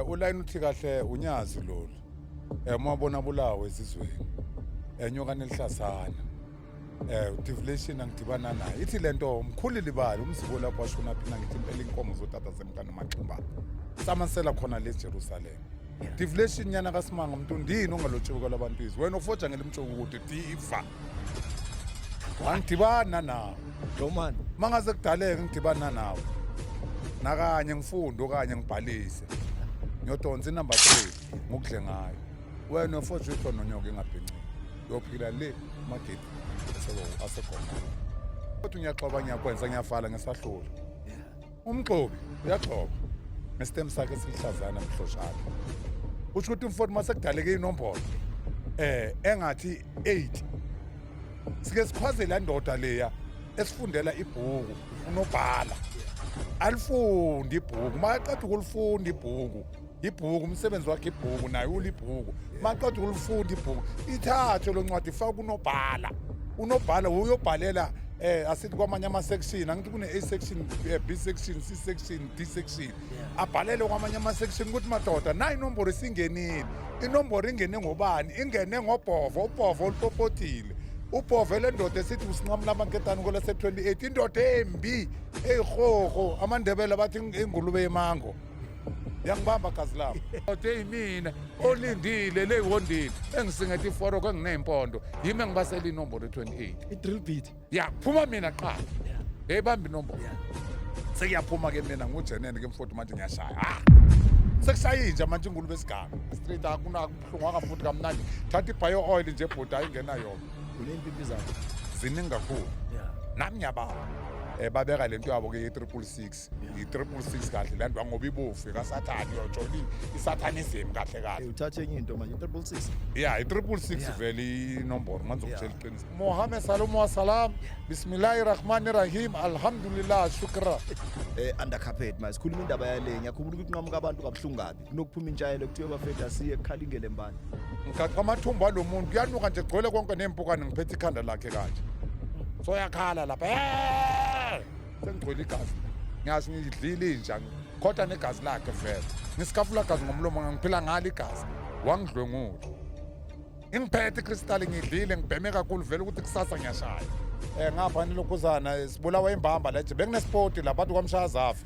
Ulayini uthi kahle unyazi lolu. Uma bona bulawo ezizweni. Nyoka nelihlasana. Deviation angidibana naye. Ithi lento mkhulu libali umziko lapho washona phina, ngithi impela inkomo zotata zemka nomaximba. Samansela khona le Jerusalem. Deviation nyana kaSimanga, umuntu ndini ongalotshuka labantu izwe. Wena ufoja ngelimtshuku ukuthi diva. Angidibana nawe. Roman. Mangaze kudaleke ngidibana nawe. Nakanye ngifunde okanye ngibhalise. Ngiyodonsa inumber 3 ngokudle ngayo. Wena ufoja ihlo nonyoka engabhincile. Uyophila le magidi asegoma. Kodwa ngiyaxoba, ngiyakwenza, ngiyavala ngesahlula. Umxobi uyaxoba ngesitemu sakhe esihlazana mhloshana. Kusho ukuthi umfowethu mase kudaleke inombolo engathi 8, sike sikhwazele la ndoda leya esifundela ibhuku, unobhala alifundi ibhuku, makaqeda ukulifunda ibhuku umsebenzi wakhe ibhuku naye ulibhuku, maqeda ukulifunda ibhuku ithathwe lo ncwadi ifake unobhala, unobhala uyobhalela asithi kwamanye ama-section, angithi kune-A section, B section, C section, D section, abhalele kwamanye ama-section ukuthi madoda, nayi inomboro isingenile, inomboro ingene ngobani, ingene ngobhovo, ubhovo olupopotile, ubhove le ndoda esithi usinqamula amaketane kwelase-28, indoda embi eyihoho, amaNdebele bathi ingulube yemango. Yangibamba gazi lami, kodwa eyimina olindile leyihondile engisingethe iforoko enginey'mpondo, yimi engibasela inombolo e-28. I-drill bit. Ya, phuma mina qala. Hey, bamba inombolo. Sekuyaphuma ke mina ngujenene ke mfowethu, manje ngiyashaya. Ah, sekushaya inja manje, ingulube esigaba straight, akunakubuhlungu akafuthi kamnandi, thatha i-bio oil nje bhuti, ayingena yona. Uney'mpimpi zakho. Ziningi kakhulu. Nami ngiyababa babeka lento yabo ke ye-666, i-666 kahle le nto ngoba ibovu kasathane, uyojola isathanism kahle kahle. Uthathe enye into manje, 666. Ya, i-666. Vele inomboro manizokutshela iqiniso. Mohammed salumu wasalam, bismillahi rahmani rahim, alhamdulillah, shukra. Under carpet manje sikhuluma indaba yale, ngiyakhumbula ukuthi nqamuka abantu kabuhlungu kabi, kunokuphuma intshayelo kuthiwe bafethu asiye kukhalingele mbani. Ngigaqa amathumbu alo muntu, kuyanuka nje, gcwele konke ney'mpukane, ngiphethe ikhanda lakhe kanje, soyakhala lapha. Eh! Sengigcwele igazi, ngiyazi ngidlile inja kodwa negazi lakhe vele ngisikafula gazi ngomlomo, ngiphila ngalo igazi, wangidlwengula, ingiphethe ikristali, ngidlile, ngibheme kakhulu vele ukuthi kusasa ngiyashaya. Ngapha nilokhuzana sibulawa imbamba la nje, benginesipoti lapha bathi kwamshaya zafa,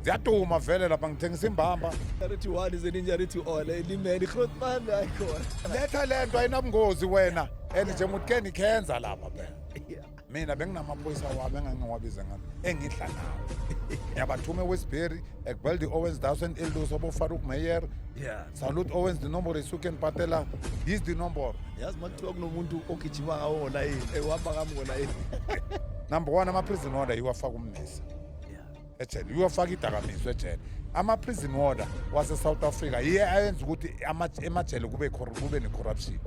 ziyaduma vele lapha, ngithengisa imbamba. Injury to one is an injury to all. Limele groot man, hayi khona. Letha le nto, ayinabungozi wena, and nje muthi ke nikhenza lapha phela. Mina benginamaphoyisa wami engangiwabiza ngami engidla nawo, ngiyabathuma eWestbury, ek bel die ouens daar in Eldos op Farouk Meyer. Salute ouens, die nommer is soek en patela, dis die nommer. Yazi uma kuthiwa kunomuntu ogijima ngawo ngolayini, uhamba ngami ngolayini. Number one, ama-prison order iwafaka ummese ejele, iwafaka idakamizwa ejele. Ama-prison order wase-South Africa yiye ayenza ukuthi emajele kube ne-corruption.